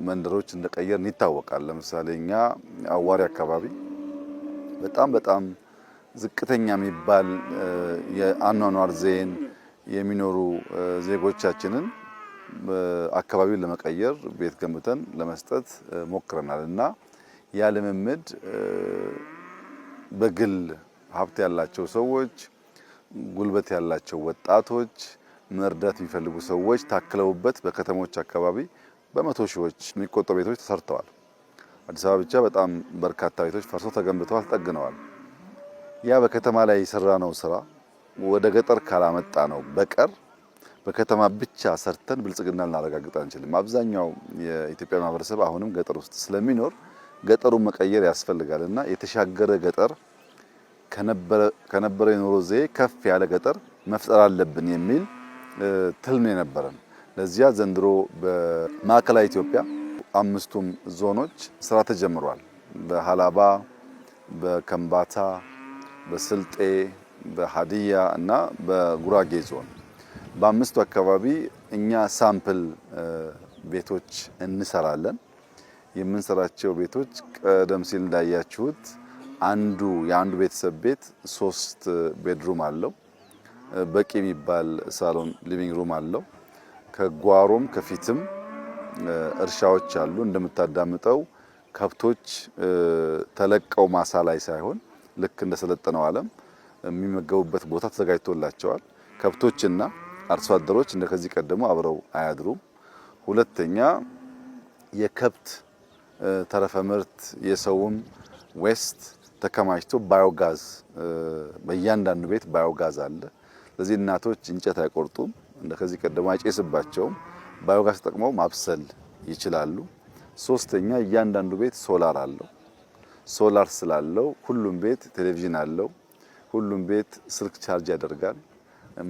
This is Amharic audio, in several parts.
መንደሮች እንደቀየርን ይታወቃል። ለምሳሌ እኛ አዋሪ አካባቢ በጣም በጣም ዝቅተኛ የሚባል የአኗኗር ዘይቤን የሚኖሩ ዜጎቻችንን አካባቢውን ለመቀየር ቤት ገንብተን ለመስጠት ሞክረናል እና ያ ልምምድ በግል ሀብት ያላቸው ሰዎች፣ ጉልበት ያላቸው ወጣቶች፣ መርዳት የሚፈልጉ ሰዎች ታክለውበት በከተሞች አካባቢ በመቶ ሺዎች የሚቆጠሩ ቤቶች ተሰርተዋል። አዲስ አበባ ብቻ በጣም በርካታ ቤቶች ፈርሶ ተገንብተዋል፣ ተጠግነዋል። ያ በከተማ ላይ የሰራነው ስራ ወደ ገጠር ካላመጣ ነው በቀር በከተማ ብቻ ሰርተን ብልጽግና ልናረጋግጥ አንችልም። አብዛኛው የኢትዮጵያ ማህበረሰብ አሁንም ገጠር ውስጥ ስለሚኖር ገጠሩን መቀየር ያስፈልጋል እና የተሻገረ ገጠር ከነበረ የኑሮ ዘዬ ከፍ ያለ ገጠር መፍጠር አለብን የሚል ትልም የነበረን። ለዚያ ዘንድሮ በማዕከላዊ ኢትዮጵያ አምስቱም ዞኖች ስራ ተጀምሯል። በሀላባ፣ በከምባታ፣ በስልጤ፣ በሀዲያ እና በጉራጌ ዞን በአምስቱ አካባቢ እኛ sample ቤቶች እንሰራለን። የምንሰራቸው ቤቶች ቀደም ሲል እንዳያችሁት አንዱ የአንዱ ቤተሰብ ቤት ሶስት bedroom አለው። በቂ የሚባል ሳሎን living room አለው። ከጓሮም ከፊትም እርሻዎች አሉ። እንደምታዳምጠው ከብቶች ተለቀው ማሳ ላይ ሳይሆን ልክ እንደሰለጠነው ዓለም የሚመገቡበት ቦታ ተዘጋጅቶላቸዋል። ከብቶችና አርሶ አደሮች እንደ ከዚህ ቀደሙ አብረው አያድሩም። ሁለተኛ የከብት ተረፈ ምርት የሰውም waste ተከማችቶ ባዮጋዝ በእያንዳንዱ ቤት ባዮጋዝ አለ። ስለዚህ እናቶች እንጨት አይቆርጡም፣ እንደ ከዚህ ቀደሙ አይጨስባቸውም። ባዮጋዝ ተጠቅመው ማብሰል ይችላሉ። ሶስተኛ እያንዳንዱ ቤት ሶላር አለው። ሶላር ስላለው ሁሉም ቤት ቴሌቪዥን አለው። ሁሉም ቤት ስልክ ቻርጅ ያደርጋል፣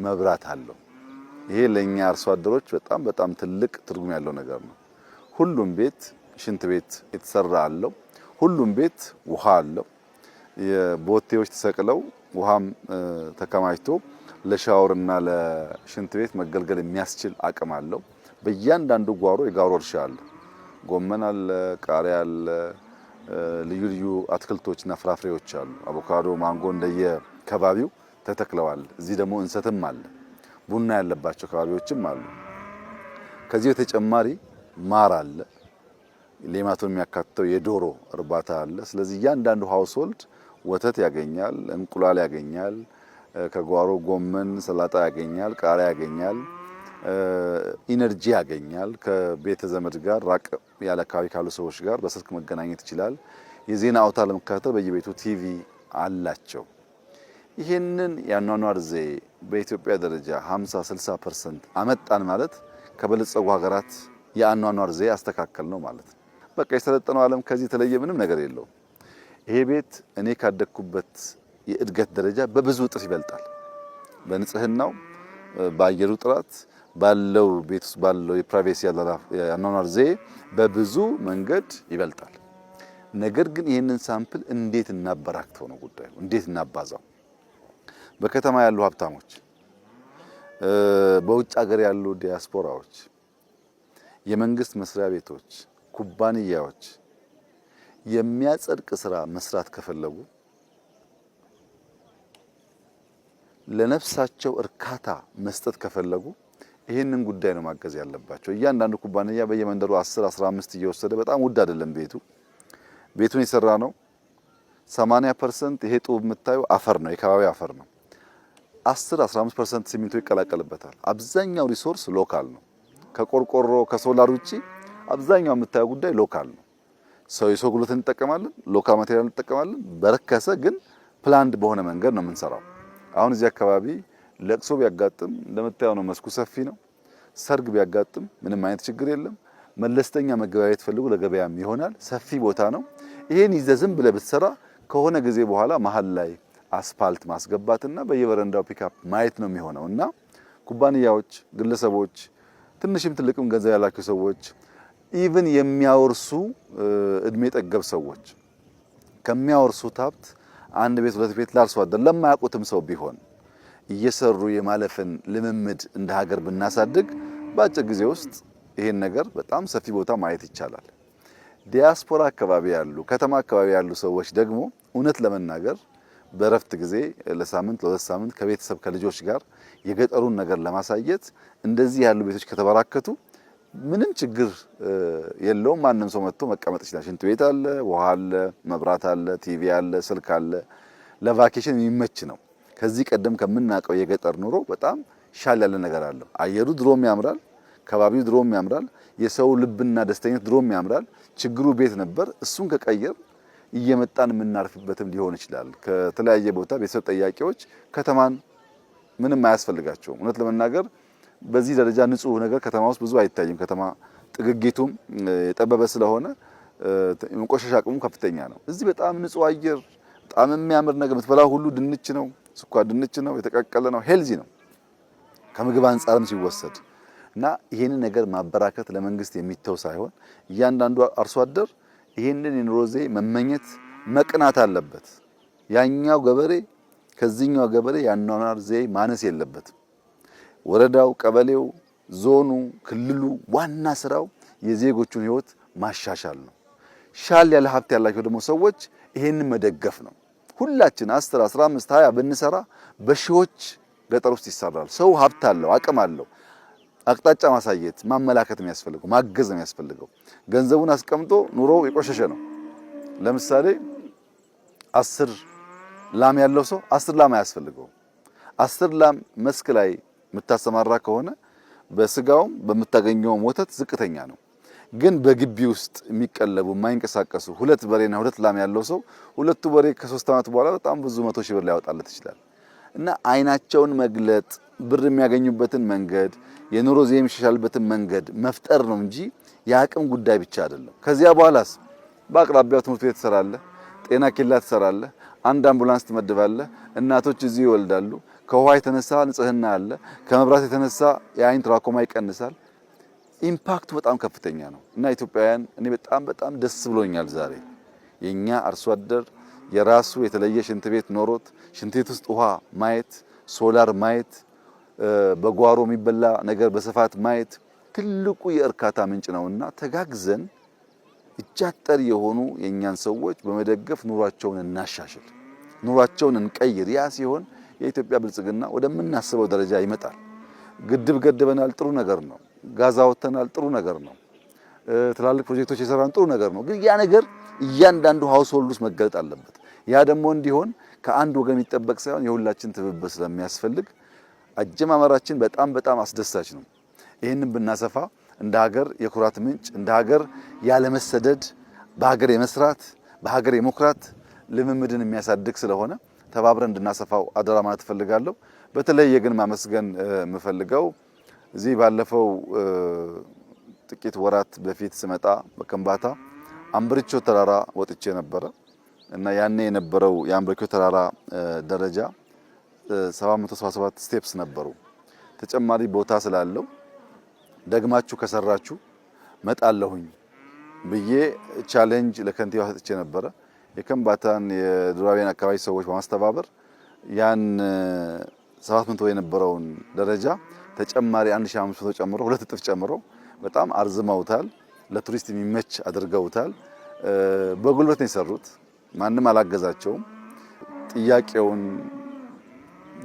መብራት አለው። ይሄ ለኛ አርሶ አደሮች በጣም በጣም ትልቅ ትርጉም ያለው ነገር ነው። ሁሉም ቤት ሽንት ቤት የተሰራ አለው። ሁሉም ቤት ውሃ አለው። የቦቴዎች ተሰቅለው ውሃም ተከማችቶ ለሻወርና ለሽንት ቤት መገልገል የሚያስችል አቅም አለው። በእያንዳንዱ ጓሮ የጓሮ እርሻ አለ። ጎመን አለ፣ ቃሪያ አለ፣ ልዩ ልዩ አትክልቶችና ፍራፍሬዎች አሉ። አቮካዶ፣ ማንጎ እንደየከባቢው ተተክለዋል። እዚህ ደግሞ እንሰትም አለ። ቡና ያለባቸው ከባቢዎችም አሉ። ከዚህ በተጨማሪ ማር አለ። ሌማቱን የሚያካትተው የዶሮ እርባታ አለ። ስለዚህ እያንዳንዱ household ወተት ያገኛል፣ እንቁላል ያገኛል፣ ከጓሮ ጎመን፣ ሰላጣ ያገኛል፣ ቃሪያ ያገኛል፣ energy ያገኛል። ከቤተ ዘመድ ጋር ራቅ ያለ አካባቢ ካሉ ሰዎች ጋር በስልክ መገናኘት ይችላል። የዜና አውታር ለመከታተል በየቤቱ ቲቪ አላቸው። ይህንን የአኗኗር ዘዬ በኢትዮጵያ ደረጃ 50 60% አመጣን ማለት ከበለጸጉ ሀገራት የአኗኗር ዘዬ አስተካከል ነው ማለት ነው። በቃ የሰለጠነው ዓለም ከዚህ የተለየ ምንም ነገር የለውም። ይሄ ቤት እኔ ካደግኩበት የእድገት ደረጃ በብዙ እጥፍ ይበልጣል። በንጽህናው፣ በአየሩ ጥራት፣ ባለው ቤት ውስጥ ባለው የ privacy የአኗኗር ዘዬ በብዙ መንገድ ይበልጣል። ነገር ግን ይህንን sample እንዴት እናበራክተው ነው ጉዳዩ፣ እንዴት እናባዛው? በከተማ ያሉ ሀብታሞች፣ በውጭ ሀገር ያሉ ዲያስፖራዎች፣ የመንግስት መስሪያ ቤቶች፣ ኩባንያዎች የሚያጸድቅ ስራ መስራት ከፈለጉ ለነፍሳቸው እርካታ መስጠት ከፈለጉ ይህንን ጉዳይ ነው ማገዝ ያለባቸው። እያንዳንዱ ኩባንያ በየመንደሩ 10 15 እየወሰደ በጣም ውድ አይደለም ቤቱ ቤቱን የሰራ ነው። 80% ይሄ ጡብ የምታዩ አፈር ነው፣ የከባቢ አፈር ነው። 10 15% ሲሚንቶ ይቀላቀልበታል። አብዛኛው resource local ነው። ከቆርቆሮ ከሶላር ውጪ አብዛኛው የምታየው ጉዳይ local ነው። ሰው የሰው ጉልበት እንጠቀማለን፣ local material እንጠቀማለን። በረከሰ ግን planned በሆነ መንገድ ነው የምንሰራው። አሁን እዚህ አካባቢ ለቅሶ ቢያጋጥም እንደምታየው ነው፣ መስኩ ሰፊ ነው። ሰርግ ቢያጋጥም ምንም አይነት ችግር የለም። መለስተኛ መገበያየት ፈልጉ ለገበያም ይሆናል። ሰፊ ቦታ ነው። ይሄን ይዘህ ዝም ብለህ ብትሰራ ከሆነ ጊዜ በኋላ መሀል ላይ አስፋልት ማስገባትና በየበረንዳው ፒካፕ ማየት ነው የሚሆነው። እና ኩባንያዎች፣ ግለሰቦች፣ ትንሽም ትልቅም ገንዘብ ያላቸው ሰዎች even የሚያወርሱ እድሜ ጠገብ ሰዎች ከሚያወርሱት ሀብት አንድ ቤት ሁለት ቤት ላርሶ አደር ለማያውቁትም ሰው ቢሆን እየሰሩ የማለፍን ልምምድ እንደ ሀገር ብናሳድግ በአጭር ጊዜ ውስጥ ይሄን ነገር በጣም ሰፊ ቦታ ማየት ይቻላል። ዲያስፖራ አካባቢ ያሉ፣ ከተማ አካባቢ ያሉ ሰዎች ደግሞ እውነት ለመናገር በእረፍት ጊዜ ለሳምንት ለ2 ሳምንት ከቤተሰብ ከልጆች ጋር የገጠሩን ነገር ለማሳየት እንደዚህ ያሉ ቤቶች ከተበራከቱ ምንም ችግር የለውም። ማንም ሰው መጥቶ መቀመጥ ይችላል። ሽንት ቤት አለ፣ ውሃ አለ፣ መብራት አለ፣ ቲቪ አለ፣ ስልክ አለ። ለ vacation የሚመች ነው። ከዚህ ቀደም ከምናውቀው የገጠር ኑሮ በጣም ሻል ያለ ነገር አለው። አየሩ ድሮም ያምራል፣ ከባቢው ድሮም ያምራል፣ የሰው ልብና ደስተኝነት ድሮም ያምራል። ችግሩ ቤት ነበር። እሱን ከቀየር እየመጣን የምናርፍበትም ሊሆን ይችላል። ከተለያየ ቦታ ቤተሰብ ጠያቂዎች ከተማን ምንም አያስፈልጋቸውም። እውነት ለመናገር በዚህ ደረጃ ንጹህ ነገር ከተማ ውስጥ ብዙ አይታይም። ከተማ ጥግግቱም የጠበበ ስለሆነ የመቆሸሽ አቅሙ ከፍተኛ ነው። እዚህ በጣም ንጹህ አየር፣ በጣም የሚያምር ነገር፣ የምትበላው ሁሉ ድንች ነው፣ ስኳር ድንች ነው፣ የተቀቀለ ነው፣ healthy ነው ከምግብ አንጻርም ሲወሰድ። እና ይሄንን ነገር ማበራከት ለመንግስት የሚተው ሳይሆን እያንዳንዱ አርሶ አደር ይሄንን የኑሮ ዘዬ መመኘት መቅናት አለበት። ያኛው ገበሬ ከዚህኛው ገበሬ ያኗኗር ዘዬ ማነስ የለበትም። ወረዳው፣ ቀበሌው፣ ዞኑ፣ ክልሉ ዋና ስራው የዜጎቹን ህይወት ማሻሻል ነው። ሻል ያለ ሀብት ያላቸው ደግሞ ሰዎች ይሄንን መደገፍ ነው። ሁላችን 10፣ 15፣ 20 ብንሰራ በሺዎች ገጠር ውስጥ ይሰራል። ሰው ሀብት አለው፣ አቅም አለው። አቅጣጫ ማሳየት ማመላከት የሚያስፈልገው ማገዝ ነው የሚያስፈልገው። ገንዘቡን አስቀምጦ ኑሮ የቆሸሸ ነው። ለምሳሌ 10 ላም ያለው ሰው 10 ላም አያስፈልገውም። 10 ላም መስክ ላይ የምታሰማራ ከሆነ በስጋውም በምታገኘውም ወተት ዝቅተኛ ነው። ግን በግቢ ውስጥ የሚቀለቡ የማይንቀሳቀሱ ሁለት በሬና ሁለት ላም ያለው ሰው ሁለቱ በሬ ከ3 ዓመት በኋላ በጣም ብዙ 100,000 ብር ሊያወጣለት ይችላል። እና አይናቸውን መግለጥ፣ ብር የሚያገኙበትን መንገድ፣ የኑሮ ዘዬ የሚሻሻልበትን መንገድ መፍጠር ነው እንጂ የአቅም ጉዳይ ብቻ አይደለም። ከዚያ በኋላስ በአቅራቢያው ትምህርት ቤት ትሰራለህ፣ ጤና ኬላ ትሰራለህ፣ አንድ አምቡላንስ ትመድባለህ፣ እናቶች እዚሁ ይወልዳሉ። ከውሃ የተነሳ ንጽህና አለ፣ ከመብራት የተነሳ የአይን ትራኮማ ይቀንሳል። Impact ኡ በጣም ከፍተኛ ነው እና ኢትዮጵያውያን፣ እኔ በጣም በጣም ደስ ብሎኛል ዛሬ የኛ አርሶ አደር የራሱ የተለየ ሽንት ቤት ኖሮት ሽንት ቤት ውስጥ ውሃ ማየት፣ ሶላር ማየት፣ በጓሮ የሚበላ ነገር በስፋት ማየት ትልቁ የእርካታ ምንጭ ነውና ተጋግዘን እጃጠር የሆኑ የእኛን ሰዎች በመደገፍ ኑሯቸውን እናሻሽል፣ ኑሯቸውን እንቀይር። ያ ሲሆን የኢትዮጵያ ብልጽግና ወደምናስበው ደረጃ ይመጣል። ግድብ ገድበናል፣ ጥሩ ነገር ነው። ጋዝ አወጥተናል፣ ጥሩ ነገር ነው። ትላልቅ ፕሮጀክቶች የሰራን ጥሩ ነገር ነው። ግን ያ ነገር እያንዳንዱ household ውስጥ መገለጥ አለበት። ያ ደግሞ እንዲሆን ከአንድ ወገን የሚጠበቅ ሳይሆን የሁላችን ትብብር ስለሚያስፈልግ አጀማመራችን በጣም በጣም አስደሳች ነው። ይህንን ብናሰፋ እንደ ሀገር የኩራት ምንጭ፣ እንደ ሀገር ያለመሰደድ፣ በሀገር የመስራት፣ በሀገር የመኩራት ልምምድን የሚያሳድግ ስለሆነ ተባብረን እንድናሰፋው አደራ ማለት እፈልጋለሁ። በተለየ ግን ማመስገን የምፈልገው እዚህ ባለፈው ጥቂት ወራት በፊት ስመጣ በከምባታ አምብሪቾ ተራራ ወጥቼ ነበረ እና ያኔ የነበረው የአምብሪቾ ተራራ ደረጃ 777 steps ነበሩ። ተጨማሪ ቦታ ስላለው ደግማችሁ ከሰራችሁ መጣለሁኝ ብዬ challenge ለከንቲባ ሰጥቼ ነበረ። የከምባታን የዱራሜን አካባቢ ሰዎች በማስተባበር ያን 700 የነበረውን ደረጃ ተጨማሪ 1500 ጨምሮ፣ 2 እጥፍ ጨምሮ በጣም አርዝመውታል። ለቱሪስት የሚመች አድርገውታል። በጉልበት ነው የሰሩት። ማንም አላገዛቸውም። ጥያቄውን፣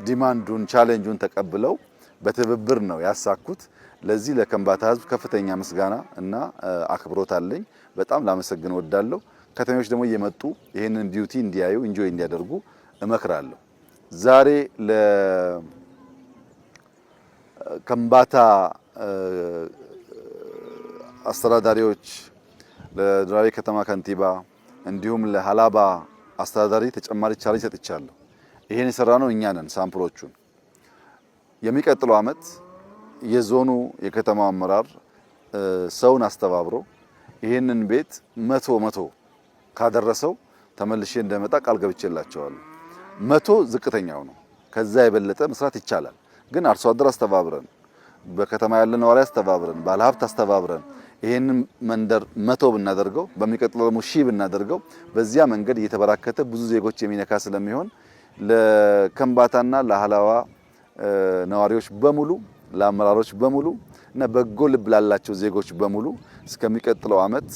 demand ኡን፣ challenge ኡን ተቀብለው በትብብር ነው ያሳኩት። ለዚህ ለከምባታ ሕዝብ ከፍተኛ ምስጋና እና አክብሮት አለኝ። በጣም ላመሰግን እወዳለሁ። ከተሜዎች ደግሞ እየመጡ ይህንን beauty እንዲያዩ፣ enjoy እንዲያደርጉ እመክራለሁ። ዛሬ ለከምባታ አስተዳዳሪዎች፣ ለዱራሜ ከተማ ከንቲባ እንዲሁም ለሀላባ አስተዳዳሪ ተጨማሪ challenge ሰጥቻለሁ። ይሄን የሰራነው እኛ ነን sample ኦቹን። የሚቀጥለው አመት የዞኑ የከተማው አመራር ሰውን አስተባብሮ ይሄንን ቤት 100 100 ካደረሰው ተመልሼ እንደመጣ ቃል ገብቼላቸዋለሁ። 100 ዝቅተኛው ነው። ከዛ የበለጠ መስራት ይቻላል። ግን አርሶ አደር አስተባብረን፣ በከተማ ያለ ነዋሪ አስተባብረን፣ ባለሀብት አስተባብረን ይሄንን መንደር 100 ብናደርገው፣ በሚቀጥለው ደግሞ 1,000 ብናደርገው በዚያ መንገድ እየተበራከተ ብዙ ዜጎች የሚነካ ስለሚሆን ለከምባታና ለሀላባ ነዋሪዎች በሙሉ፣ ለአመራሮች በሙሉ እና በጎ ልብ ላላቸው ዜጎች በሙሉ እስከሚቀጥለው ዓመት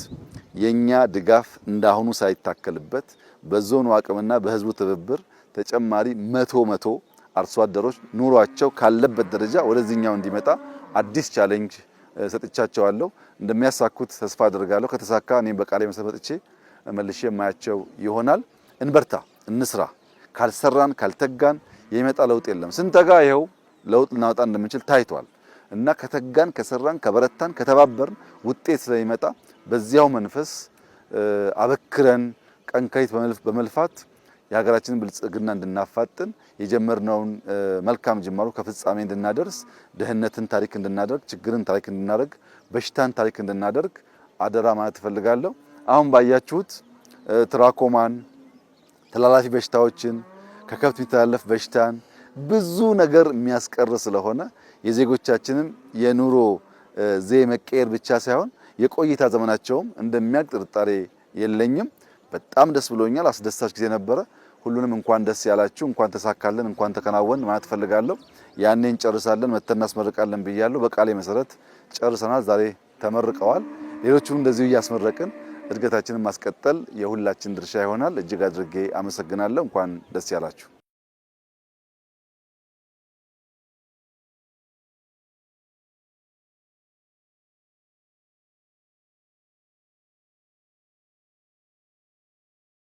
የኛ ድጋፍ እንዳሁኑ ሳይታከልበት በዞኑ አቅምና በህዝቡ ትብብር ተጨማሪ 100 አርሶ አደሮች ኑሯቸው ካለበት ደረጃ ወደዚህኛው እንዲመጣ አዲስ challenge ሰጥቻቸዋለሁ። እንደሚያሳኩት ተስፋ አድርጋለሁ። ከተሳካ እኔም በቃሌ መሰረት መጥቼ መልሼ የማያቸው ይሆናል። እንበርታ፣ እንስራ። ካልሰራን ካልተጋን የሚመጣ ለውጥ የለም። ስንተጋ ይኸው ለውጥ ልናወጣ እንደምንችል ታይቷል። እና ከተጋን፣ ከሰራን፣ ከበረታን፣ ከተባበርን ውጤት ስለሚመጣ በዚያው መንፈስ አበክረን ቀን ከሌት በመልፋት የሀገራችንን ብልጽግና እንድናፋጥን የጀመርነውን መልካም ጅማሮ ከፍጻሜ እንድናደርስ ድህነትን ታሪክ እንድናደርግ፣ ችግርን ታሪክ እንድናደርግ፣ በሽታን ታሪክ እንድናደርግ አደራ ማለት እፈልጋለሁ። አሁን ባያችሁት ትራኮማን፣ ተላላፊ በሽታዎችን፣ ከከብት የሚተላለፍ በሽታን ብዙ ነገር የሚያስቀር ስለሆነ የዜጎቻችንን የኑሮ ዘዬ መቀየር ብቻ ሳይሆን የቆይታ ዘመናቸውም እንደሚያልቅ ጥርጣሬ የለኝም። በጣም ደስ ብሎኛል። አስደሳች ጊዜ ነበረ። ሁሉንም እንኳን ደስ ያላችሁ፣ እንኳን ተሳካልን፣ እንኳን ተከናወን ማለት እፈልጋለሁ። ያኔ እንጨርሳለን፣ መተን እናስመርቃለን ብያለሁ። በቃሌ መሰረት ጨርሰናል። ዛሬ ተመርቀዋል። ሌሎቹም እንደዚሁ እያስመረቅን እድገታችንን ማስቀጠል የሁላችን ድርሻ ይሆናል። እጅግ አድርጌ አመሰግናለሁ። እንኳን ደስ ያላችሁ።